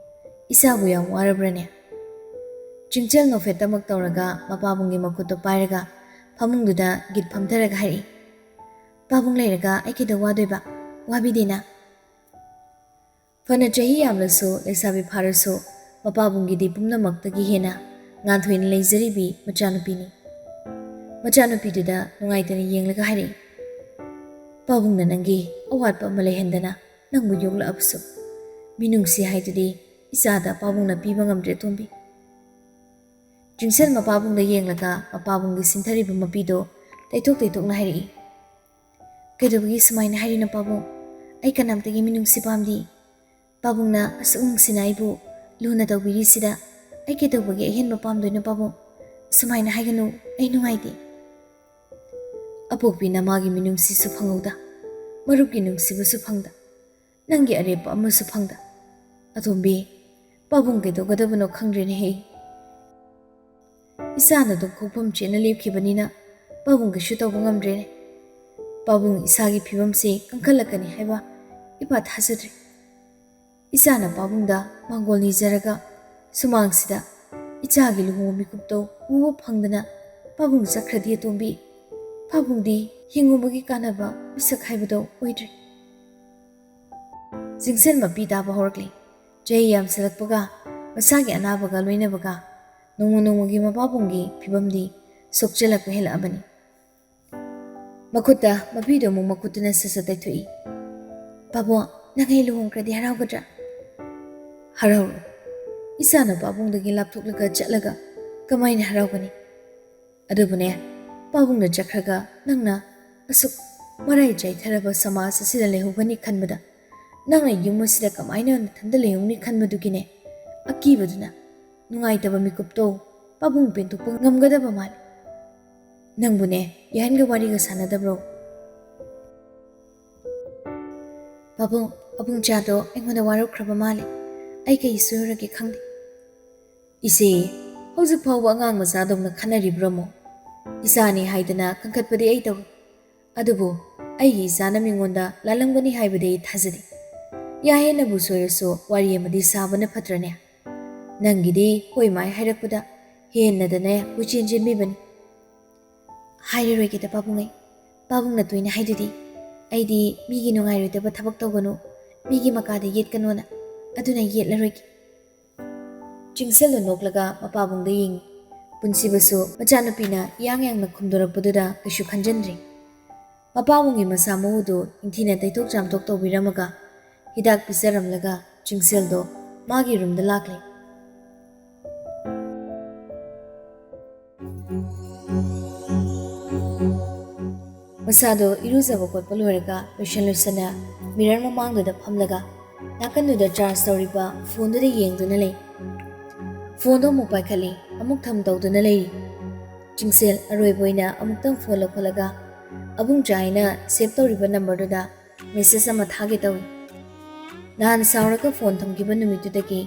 "ꯏꯆꯥꯕꯨ ꯌꯥꯝ ꯋꯥꯔꯕ꯭ꯔꯅꯦ?" ꯆꯤꯡꯆꯦꯜ ꯅꯣꯛꯐꯦꯠꯇꯃꯛ ꯇꯧꯔꯒ ꯃꯄꯥꯕꯨꯡꯒꯤ ꯃꯈꯨꯠꯇꯣ ꯄꯥꯏꯔꯒ ꯐꯃꯨꯡꯗꯨꯗ ꯒꯤꯠ ꯐꯝꯊꯔꯒ ꯍꯥꯏꯔꯛꯏ, "ꯄꯥꯕꯨꯡ ꯂꯩꯔꯒ ꯑꯩ ꯀꯩꯗꯧ ꯋꯥꯗꯣꯏꯕ? ꯋꯥꯕꯤꯗꯦꯅ꯫" ꯐꯅ ꯆꯍꯤ ꯌꯥꯝꯂꯁꯨ, ꯂꯩꯁꯥꯕꯤ ꯐꯥꯔꯁꯨ, ꯃꯄꯥꯕꯨꯡꯒꯤꯗꯤ ꯄꯨꯝꯅꯃꯛꯇꯒꯤ ꯍꯦꯟꯅ ꯉꯥꯟꯊꯣꯏꯅ ꯂꯩꯖꯔꯤꯕꯤ ꯃꯆꯥꯅꯨꯄꯤꯅꯤ꯫ ꯃꯆꯥꯅꯨꯄꯤꯗꯨꯗ ꯅꯨꯡꯉꯥꯏꯇꯅ ꯌꯦꯡꯂꯒ ꯍꯥꯏꯔꯛꯏ, "ꯄꯥꯕꯨꯡꯅ ꯅꯪꯒꯤ ꯑꯋꯥꯠꯄ ꯑꯃ ꯂꯩꯍꯟꯗꯅ ꯅꯪꯕꯨ ꯌꯣꯛꯂꯛꯑꯕꯁꯨ, ꯃꯤꯅꯨꯡꯁꯤ ꯍꯥꯏꯗꯨꯗꯤ ꯏꯆꯥꯗ ꯄꯥꯕꯨꯡꯅ ꯄꯤꯕ ꯉꯝꯗ꯭ꯔꯦ, ꯇꯣꯝꯕꯤ꯫" ꯖꯤꯡꯁꯟ ꯃꯄꯥꯕꯨꯡꯗ ꯌꯦꯡꯂꯒ ꯃꯄꯥꯕꯨꯡꯒꯤ ꯁꯤꯟꯊꯔꯤꯕ ꯃꯄꯤꯗꯣ ꯇꯩꯊꯣꯛ ꯇꯩꯊꯣꯛꯅ ꯍꯥꯏꯔꯛꯏ, "ꯀꯩꯗꯧꯕꯒꯤ ꯁꯨꯃꯥꯏꯅ ꯍꯥꯏꯔꯤꯅꯣ ꯄꯥꯕꯨꯡ? ꯑꯩ ꯀꯅꯥꯝꯇꯒꯤ ꯃꯤꯅꯨꯡꯁꯤ ꯄꯥꯝꯗꯦ꯫ ꯄꯥꯕꯨꯡꯅ ꯑꯁꯨꯛ ꯅꯨꯡꯁꯤꯅ ꯑꯩꯕꯨ ꯂꯨꯅ ꯇꯧꯕꯤꯔꯤꯁꯤꯗ ꯑꯩ ꯀꯩꯗꯧꯕꯒꯤ ꯑꯍꯦꯟꯕ ꯄꯥꯝꯗꯣꯏꯅꯣ ꯄꯥꯕꯨꯡ? ꯁꯨꯃꯥꯏꯅ ꯍꯥꯏꯒꯅꯨ, ꯑꯩ ꯅꯨꯡꯉꯥꯏꯇꯦ꯫" "ꯑꯄꯣꯛꯄꯤ ꯅꯃꯥꯒꯤ ꯃꯤꯅꯨꯡꯁꯤꯁꯨ ꯐꯪꯍꯧꯗ, ꯃꯔꯨꯞꯀꯤ ꯅꯨꯡꯁꯤꯕꯁꯨ ꯐꯪꯗ, ꯅꯪꯒꯤ ꯑꯔꯦꯞꯄ ꯑꯃꯁꯨ ꯐꯪꯗ꯫ ꯑꯇꯣꯝꯕꯤ, ꯄꯥꯕꯨꯡ ꯀꯩꯗꯧꯒꯗꯕꯅꯣ ꯈꯪꯗ꯭ꯔꯦꯅꯦꯍꯦ꯫ ꯏꯆꯥꯅ ꯇꯨꯝꯈꯣꯡꯐꯝ ꯆꯦꯠꯅ ꯂꯦꯞꯈꯤꯕꯅꯤꯅ ꯄꯥꯕꯨꯡ ꯀꯩꯁꯨ ꯇꯧꯕ ꯉꯝꯗ꯭ꯔꯦꯅꯦ꯫ ꯄꯥꯕꯨꯡ ꯏꯁꯥꯒꯤ ꯐꯤꯕꯝꯁꯦ ꯀꯟꯈꯠꯂꯛꯀꯅꯤ ꯍꯥꯏꯕ ꯏꯄꯥ ꯊꯥꯖꯗ꯭ꯔꯦ꯫ ꯏꯆꯥꯅ ꯄꯥꯕꯨꯡꯗ ꯃꯥꯡꯒꯣꯜ ꯅꯤꯖꯔꯒ ꯁꯨꯃꯥꯡꯁꯤꯗ ꯏꯆꯥꯒꯤ ꯂꯨꯍꯣꯡꯕ ꯃꯤꯀꯨꯞꯇꯣ ꯎꯕ ꯐꯪꯗꯅ ꯄꯥꯕꯨꯡ ꯆꯠꯈ꯭ꯔꯗꯤ ꯑꯇꯣꯝꯕꯤ, ꯄꯥꯕꯨꯡꯗꯤ ꯍꯤꯡꯉꯨꯕꯒꯤ ꯀꯥꯟꯅꯕ ꯃꯤꯁꯛ ꯍꯥꯏꯕꯗꯣ ꯑꯣꯏꯗ꯭ꯔꯦ꯫" ꯖꯤꯡꯁꯟ ꯃꯄꯤ ꯇꯥꯕ ꯍꯧꯔꯛꯂꯤ꯫ ꯆꯍꯤ ꯌꯥꯝꯁꯤꯜꯂꯛꯄꯒ ꯃꯁꯥꯒꯤ ꯑꯅꯥꯕꯒ ꯂꯣꯏꯅꯕꯒ ꯅꯣꯡꯃ ꯅꯣꯡꯃꯒꯤ ꯃꯄꯥꯕꯨꯡꯒꯤ ꯐꯤꯕꯝꯗꯤ ꯁꯣꯛꯆꯜꯂꯛꯄ ꯍꯦꯜꯂꯛꯑꯕꯅꯤ꯫ ꯃꯈꯨꯠꯇ ꯃꯄꯤꯗꯣ ꯑꯃꯨꯛ ꯃꯈꯨꯠꯇꯨꯅ ꯁꯠ ꯁꯠ ꯇꯩꯊꯣꯛꯏ꯫ "ꯄꯥꯕꯨꯡ, ꯅꯪ ꯑꯩ ꯂꯨꯍꯣꯡꯈ꯭ꯔꯗꯤ ꯍꯔꯥꯎꯒꯗ꯭ꯔꯥ?" "ꯍꯔꯥꯎꯔꯣꯏ꯫ ꯏꯆꯥꯅ ꯄꯥꯕꯨꯡꯗꯒꯤ ꯂꯥꯞꯊꯣꯛꯂꯒ ꯆꯠꯂꯒ ꯀꯃꯥꯏꯅ ꯍꯔꯥꯎꯒꯅꯤ? ꯑꯗꯨꯕꯨꯅꯦ, ꯄꯥꯕꯨꯡꯅ ꯆꯠꯈ꯭ꯔꯒ ꯅꯪꯅ ꯑꯁꯨꯛ ꯃꯔꯥꯏ ꯆꯥꯏꯊꯔꯕ ꯁꯃꯥꯖ ꯑꯁꯤꯗ ꯂꯩꯍꯧꯒꯅꯤ ꯈꯟꯕꯗ, ꯅꯪꯅ ꯌꯨꯝ ꯑꯁꯤꯗ ꯀꯃꯥꯏꯅ ꯅꯊꯟꯗ ꯂꯩꯍꯧꯅꯤ ꯈꯟꯕꯗꯨꯒꯤꯅꯦ ꯑꯀꯤꯕꯗꯨꯅ ꯅꯨꯡꯉꯥꯏꯇꯕ ꯃꯤꯀꯨꯞꯇꯣ ꯄꯥꯕꯨꯡ ꯄꯦꯟꯊꯣꯛꯄ ꯉꯝꯒꯗꯕ ꯃꯥꯜꯂꯤ꯫ ꯅꯪꯕꯨꯅꯦ, ꯌꯥꯍꯟꯒ ꯋꯥꯔꯤꯒ ꯁꯥꯟꯅꯗꯕ꯭ꯔꯣ?" "ꯄꯥꯕꯨꯡ, ꯑꯕꯨꯡꯆꯥꯗꯣ ꯑꯩꯉꯣꯟꯗ ꯋꯥꯔꯧꯈ꯭ꯔꯕ ꯃꯥꯜꯂꯦ꯫ ꯑꯩ ꯀꯩ ꯁꯣꯏꯔꯨꯔꯒꯦ ꯈꯪꯗꯦ꯫" "ꯏꯆꯦ, ꯍꯧꯖꯤꯛ ꯐꯥꯎꯕ ꯑꯉꯥꯡ ꯃꯆꯥꯗꯧꯅ ꯈꯟꯅꯔꯤꯕ꯭ꯔꯣ ꯑꯃꯨꯛ? ꯏꯆꯥꯅꯤ ꯍꯥꯏꯗꯅ ꯀꯟꯈꯠꯄꯗꯤ ꯑꯩ ꯇꯧꯏ꯫ ꯑꯗꯨꯕꯨ ꯑꯩꯒꯤ ꯏꯆꯥꯅ ꯃꯤꯉꯣꯟꯗ ꯂꯥꯜꯂꯝꯒꯅꯤ ꯍꯥꯏꯕꯗꯤ ꯑꯩ ꯊꯥꯖꯗꯦ꯫ ꯌꯥꯍꯦꯟꯅꯕꯨ ꯁꯣꯏꯔꯁꯨ ꯋꯥꯔꯤ ꯑꯃꯗꯤ ꯁꯥꯕꯅ ꯐꯠꯇ꯭ꯔꯅꯦ? ꯅꯪꯒꯤꯗꯤ ꯍꯣꯏ ꯃꯥꯏ ꯍꯥꯏꯔꯛꯄꯗ ꯍꯦꯟꯅꯗꯅꯦ ꯀꯣꯏꯆꯦꯟ ꯆꯦꯟꯕꯤꯕꯅꯤ꯫" "ꯍꯥꯏꯔꯔꯣꯏꯒꯦꯗ ꯄꯥꯕꯨꯡ ꯑꯩ꯫ ꯄꯥꯕꯨꯡꯅ ꯇꯣꯏꯅ ꯍꯥꯏꯗꯨꯗꯤ, ꯑꯩꯗꯤ ꯃꯤꯒꯤ ꯅꯨꯡꯉꯥꯏꯔꯣꯏꯗꯕ ꯊꯕꯛ ꯇꯧꯒꯅꯨ, ꯃꯤꯒꯤ ꯃꯀꯥꯗ ꯌꯦꯠꯀꯅꯨꯅ꯫ ꯑꯗꯨꯅ ꯌꯦꯠꯂꯔꯣꯏꯒꯦ꯫" ꯆꯤꯡꯁꯦꯜꯗꯣ ꯅꯣꯛꯂꯒ ꯃꯄꯥꯕꯨꯡꯗ ꯌꯦꯡꯉꯤ꯫ ꯄꯨꯟꯁꯤꯕꯁꯨ ꯃꯆꯥꯅꯨꯄꯤꯅ ꯏꯌꯥꯡ ꯌꯥꯡꯅ ꯈꯨꯝꯗꯣꯔꯛꯄꯗꯨꯗ ꯀꯩꯁꯨ ꯈꯟꯖꯟꯗ꯭ꯔꯤ꯫ ꯃꯄꯥꯕꯨꯡꯒꯤ ꯃꯁꯥ ꯃꯎꯗꯨ ꯅꯤꯡꯊꯤꯅ ꯇꯩꯊꯣꯛ ꯆꯥꯝꯊꯣꯛ ꯇꯧꯕꯤꯔꯝꯃꯒ ꯍꯤꯗꯥꯛ ꯄꯤꯖꯔꯝꯂꯒ ꯆꯤꯡꯁꯦꯜꯗꯣ ꯃꯥꯒꯤ ꯔꯨꯝꯗ ꯂꯥꯛꯂꯦ꯫ ꯃꯁꯥꯗꯣ ꯏꯔꯨꯖꯕ ꯈꯣꯠꯄ ꯂꯣꯏꯔꯒ ꯂꯣꯏꯁꯟ ꯂꯣꯏꯁꯟꯅ ꯃꯤꯔꯔ ꯃꯃꯥꯡꯗꯨꯗ ꯐꯝꯂꯒ ꯅꯥꯀꯟꯗꯨꯗ ꯆꯥꯔꯖ ꯇꯧꯔꯤꯕ ꯐꯣꯟꯗꯨꯗ ꯌꯦꯡꯗꯨꯅ ꯂꯩ꯫ ꯐꯣꯟꯗꯣ ꯑꯃꯨꯛ ꯄꯥꯏꯈꯠꯂꯤ, ꯑꯃꯨꯛ ꯊꯝ ꯇꯧꯗꯨꯅ ꯂꯩꯔꯤ꯫ ꯆꯤꯡꯁꯦꯜ ꯑꯔꯣꯏꯕ ꯑꯣꯏꯅ ꯑꯃꯨꯛꯇꯪ ꯐꯣꯟ ꯂꯧꯈꯠꯂꯒ ꯑꯕꯨꯡꯆꯥ ꯍꯥꯏꯅ ꯁꯦꯚ ꯇꯧꯔꯤꯕ ꯅꯝꯕꯔꯗꯨꯗ ꯃꯦꯁꯦꯖ ꯑꯃ ꯊꯥꯒꯦ ꯇꯧꯏ꯫ ꯅꯍꯥꯟ ꯁꯥꯎꯔꯒ ꯐꯣꯟ ꯊꯝꯈꯤꯕ ꯅꯨꯃꯤꯠꯇꯨꯗꯒꯤ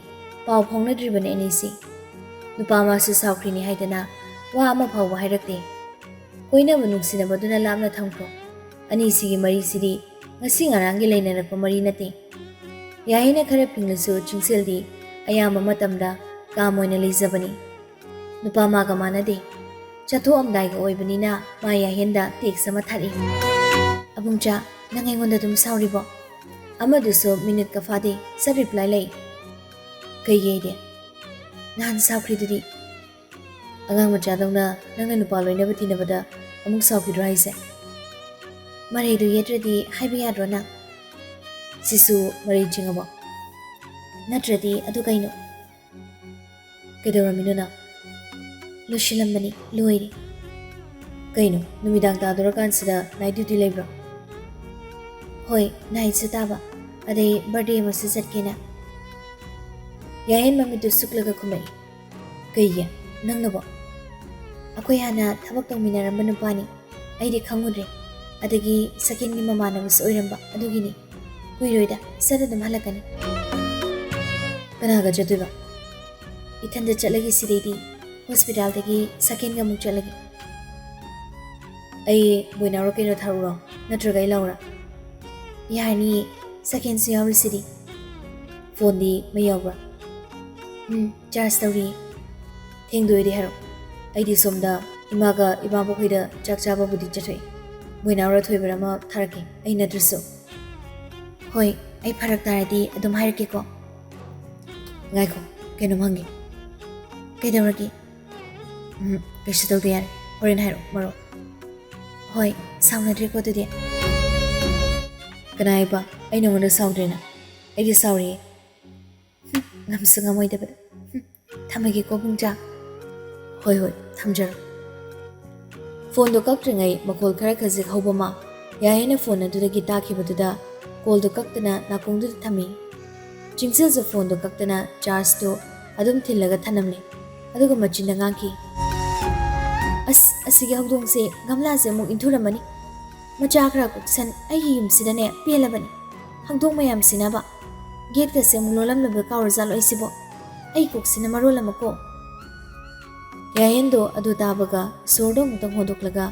ꯄꯥꯎ ꯐꯥꯎꯅꯗ꯭ꯔꯤꯕꯅꯤ ꯑꯅꯤꯁꯤ꯫ ꯅꯨꯄꯥ ꯃꯥꯁꯨ ꯁꯥꯎꯈ꯭ꯔꯤꯅꯤ ꯍꯥꯏꯗꯅ ꯋꯥ ꯑꯃ ꯐꯥꯎꯕ ꯍꯥꯏꯔꯛꯇꯦ꯫ ꯀꯣꯏꯅꯕ ꯅꯨꯡꯁꯤꯅꯕꯗꯨꯅ ꯂꯥꯞꯅ ꯊꯝꯈ꯭ꯔꯣ꯫ ꯑꯅꯤꯁꯤꯒꯤ ꯃꯔꯤꯁꯤꯗꯤ ꯉꯁꯤ ꯉꯔꯥꯡꯒꯤ ꯂꯩꯅꯔꯛꯄ ꯃꯔꯤ ꯅꯠꯇꯦ꯫ ꯌꯥꯍꯦꯟꯅ ꯈꯔ ꯐꯤꯡꯂꯁꯨ ꯆꯤꯡꯁꯦꯜꯗꯤ ꯑꯌꯥꯝꯕ ꯃꯇꯝꯗ ꯀꯥꯝ ꯑꯣꯏꯅ ꯂꯩꯖꯕꯅꯤ꯫ ꯅꯨꯄꯥ ꯃꯥꯒ ꯃꯥꯟꯅꯗꯦ꯫ ꯆꯠꯊꯣꯛꯑꯝꯗꯥꯏꯒ ꯑꯣꯏꯕꯅꯤꯅ ꯃꯥ ꯌꯥꯍꯦꯟꯗ ꯇꯦꯛꯁ ꯑꯃ ꯊꯥꯔꯛꯏ꯫ "ꯑꯕꯨꯡꯆꯥ, ꯅꯪ ꯑꯩꯉꯣꯟꯗ ꯑꯗꯨꯝ ꯁꯥꯎꯔꯤꯕꯣ?" ꯑꯃꯗꯨꯁꯨ ꯃꯤꯅꯤꯠꯀ ꯐꯥꯗꯦ, ꯁꯠ ꯔꯤꯄ꯭ꯂꯥꯏ ꯂꯩ꯫ "ꯀꯩꯒꯤ ꯑꯩꯗꯤ? ꯅꯍꯥꯟ ꯁꯥꯎꯈ꯭ꯔꯤꯗꯨꯗꯤ?" "ꯑꯉꯥꯡ ꯃꯆꯥꯗꯧꯅ ꯅꯪꯅ ꯅꯨꯄꯥ ꯂꯣꯏꯅꯕ ꯊꯤꯅꯕꯗ ꯑꯃꯨꯛ ꯁꯥꯎꯈꯤꯗ꯭ꯔꯣ ꯍꯥꯏꯁꯦ?" "ꯃꯔꯩꯗꯨ ꯌꯦꯠꯇ꯭ꯔꯗꯤ ꯍꯥꯏꯕ ꯌꯥꯗ꯭ꯔꯣ ꯅꯪ?" "ꯁꯤꯁꯨ ꯃꯔꯩ ꯆꯤꯡꯉꯕꯣ? ꯅꯠꯇ꯭ꯔꯗꯤ ꯑꯗꯨ ꯀꯩꯅꯣ?" "ꯀꯩꯗꯧꯔꯝꯃꯤꯅꯣ ꯅꯪ?" "ꯂꯣꯏꯁꯤꯜꯂꯝꯕꯅꯤ, ꯂꯣꯏꯔꯦ꯫" "ꯀꯩꯅꯣ, ꯅꯨꯃꯤꯗꯥꯡ ꯇꯥꯗꯣꯔꯀꯥꯟꯁꯤꯗ ꯅꯥꯏꯠ ꯗ꯭ꯌꯨꯇꯤ ꯂꯩꯕ꯭ꯔꯣ?" "ꯍꯣꯏ, ꯅꯥꯏꯠꯁꯨ ꯇꯥꯕ, ꯑꯗꯩ ꯕꯥꯔꯗꯦ ꯑꯃꯁꯨ ꯆꯠꯀꯦꯅ꯫" ꯌꯥꯍꯦꯟ ꯃꯃꯤꯠꯇꯨ ꯁꯨꯛꯂꯒ ꯈꯨꯝꯃꯛꯏ꯫ "ꯀꯩꯒꯤ? ꯅꯪꯅꯕꯣ?" "ꯑꯩꯈꯣꯏ ꯍꯥꯟꯅ ꯊꯕꯛ ꯇꯧꯃꯤꯟꯅꯔꯝꯕ ꯅꯨꯄꯥꯅꯤ꯫ ꯑꯩꯗꯤ ꯈꯪꯉꯨꯗ꯭ꯔꯦ꯫ ꯑꯗꯒꯤ ꯁꯀꯦꯟꯒꯤ ꯃꯃꯥꯟꯅꯕꯁꯨ ꯑꯣꯏꯔꯝꯕ, ꯑꯗꯨꯒꯤꯅꯤ꯫ ꯀꯨꯏꯔꯣꯏꯗ, ꯁꯠ ꯑꯗꯨꯝ ꯍꯜꯂꯛꯀꯅꯤ꯫" "ꯀꯅꯥꯒ ꯆꯠꯇꯣꯏꯕ?" "ꯏꯊꯟꯗ ꯆꯠꯂꯒꯦ ꯁꯤꯗꯩꯗꯤ꯫ ꯍꯣꯁꯄꯤꯇꯥꯜꯗꯒꯤ ꯁꯀꯦꯟꯒ ꯑꯃꯨꯛ ꯆꯠꯂꯒꯦ꯫" "ꯑꯩ ꯕꯣꯏꯅꯥꯎꯔ ꯀꯩꯅꯣ ꯊꯥꯔꯛꯎꯔꯣ? ꯅꯠꯇ꯭ꯔꯒ ꯑꯩ ꯂꯥꯛꯎꯔꯥ?" "ꯌꯥꯔꯅꯤꯌꯦ, ꯁꯀꯦꯟꯁꯨ ꯌꯥꯎꯔꯤꯁꯤꯗꯤ꯫" "ꯐꯣꯟꯗꯤ ꯃꯩ ꯌꯥꯎꯕ꯭ꯔꯥ?" "ꯎꯝ, ꯆꯥꯔꯖ ꯇꯧꯔꯤꯌꯦ꯫" "ꯊꯦꯡꯗꯣꯏꯗꯤ ꯍꯥꯏꯔꯛꯑꯣ꯫ ꯑꯩꯗꯤ ꯁꯣꯝꯗ ꯏꯃꯥꯒ ꯏꯃꯥꯕꯣꯛ ꯍꯣꯏꯗ ꯆꯥꯛ ꯆꯥꯕꯕꯨꯗꯤ ꯆꯠꯊꯣꯛꯑꯦ꯫ ꯕꯣꯏꯅꯥꯎꯔ ꯊꯣꯏꯕꯔ ꯑꯃ ꯊꯥꯔꯛꯀꯦ, ꯑꯩ ꯅꯠꯇ꯭ꯔꯁꯨ꯫" "ꯍꯣꯏ, ꯑꯩ ꯐꯔꯛ ꯇꯥꯔꯗꯤ ꯑꯗꯨꯝ ꯍꯥꯏꯔꯛꯀꯦꯀꯣ꯫" "ꯉꯥꯏꯈꯣ, ꯀꯩꯅꯣꯝ ꯍꯪꯒꯦ꯫" ꯀꯩꯗꯧꯔꯒꯦ? ꯎꯝ, ꯀꯩꯁꯨ ꯇꯧꯗꯦ, ꯌꯥꯔꯦ꯫ ꯍꯣꯔꯦꯟ ꯍꯥꯏꯔꯛꯑꯣ, ꯃꯔꯣ꯫ ꯍꯣꯏ, ꯁꯥꯎꯅꯗ꯭ꯔꯦꯀꯣ ꯑꯗꯨꯗꯤ꯫ ꯀꯅꯥ ꯍꯥꯏꯕ ꯑꯩ ꯅꯉꯣꯟꯗ ꯁꯥꯎꯗ꯭ꯔꯦꯅ? ꯑꯩꯗꯤ ꯁꯥꯎꯔꯤꯌꯦ꯫ ꯍꯨꯝ, ꯉꯝꯁꯨ ꯉꯝꯃꯣꯏꯗꯕꯗ꯫ ꯍꯨꯝ, ꯊꯝꯃꯒꯦꯀꯣ ꯄꯨꯡꯆꯥ꯫ ꯍꯣꯏ, ꯍꯣꯏ, ꯊꯝꯖꯔꯣ꯫ ꯐꯣꯟꯗꯣ ꯀꯛꯇ꯭ꯔꯤꯉꯩ ꯃꯈꯣꯜ ꯈꯔ ꯈꯖꯤꯛ ꯍꯧꯕ ꯑꯃ ꯌꯥꯏꯌꯦꯅ ꯐꯣꯟ ꯑꯗꯨꯗꯒꯤ ꯇꯥꯈꯤꯕꯗꯨꯗ ꯀꯣꯜꯗꯣ ꯀꯛꯇꯅ ꯅꯥꯀꯣꯡꯗꯨꯗ ꯊꯝꯃꯤ꯫ ꯆꯤꯡꯁꯤꯜꯁꯨ ꯐꯣꯟꯗꯣ ꯀꯛꯇꯅ ꯆꯥꯔꯖꯇꯨ ꯑꯗꯨꯝ ꯊꯤꯜꯂꯒ ꯊꯅꯝꯂꯦ꯫ ꯑꯗꯨꯒ ꯃꯆꯤꯟꯗ ꯉꯥꯡꯈꯤ, "ꯑꯁ, ꯑꯁꯤꯒꯤ ꯍꯧꯗꯣꯡꯁꯦ ꯒꯝꯂꯥꯁꯦ ꯑꯃꯨꯛ ꯏꯟꯊꯨꯔꯝꯃꯅꯤ꯫ ꯃꯆꯥ ꯈꯔ ꯀꯣꯛꯁꯟ ꯑꯩꯒꯤ ꯌꯨꯝꯁꯤꯗꯅꯦ ꯄꯦꯜꯂꯕꯅꯤ꯫ ꯍꯧꯗꯣꯡ ꯃꯌꯥꯝꯁꯤꯅꯕ꯫ ꯒꯦꯠꯀꯁꯦ ꯑꯃꯨꯛ ꯂꯣꯜꯂꯝꯂꯕ ꯀꯥꯎꯔꯖꯥꯠꯂꯣ ꯑꯩꯁꯤꯕꯣ? ꯑꯩ ꯀꯣꯛꯁꯤꯅ ꯃꯔꯣꯜ ꯑꯃꯀꯣ꯫" ꯌꯥꯌꯦꯟꯗꯣ ꯑꯗꯨ ꯇꯥꯕꯒ ꯁꯣꯔꯗꯣ ꯑꯃꯨꯛꯇꯪ ꯍꯣꯟꯗꯣꯛꯂꯒ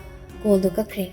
ꯀꯣꯜꯗꯣ ꯀꯛꯈ꯭ꯔꯦ꯫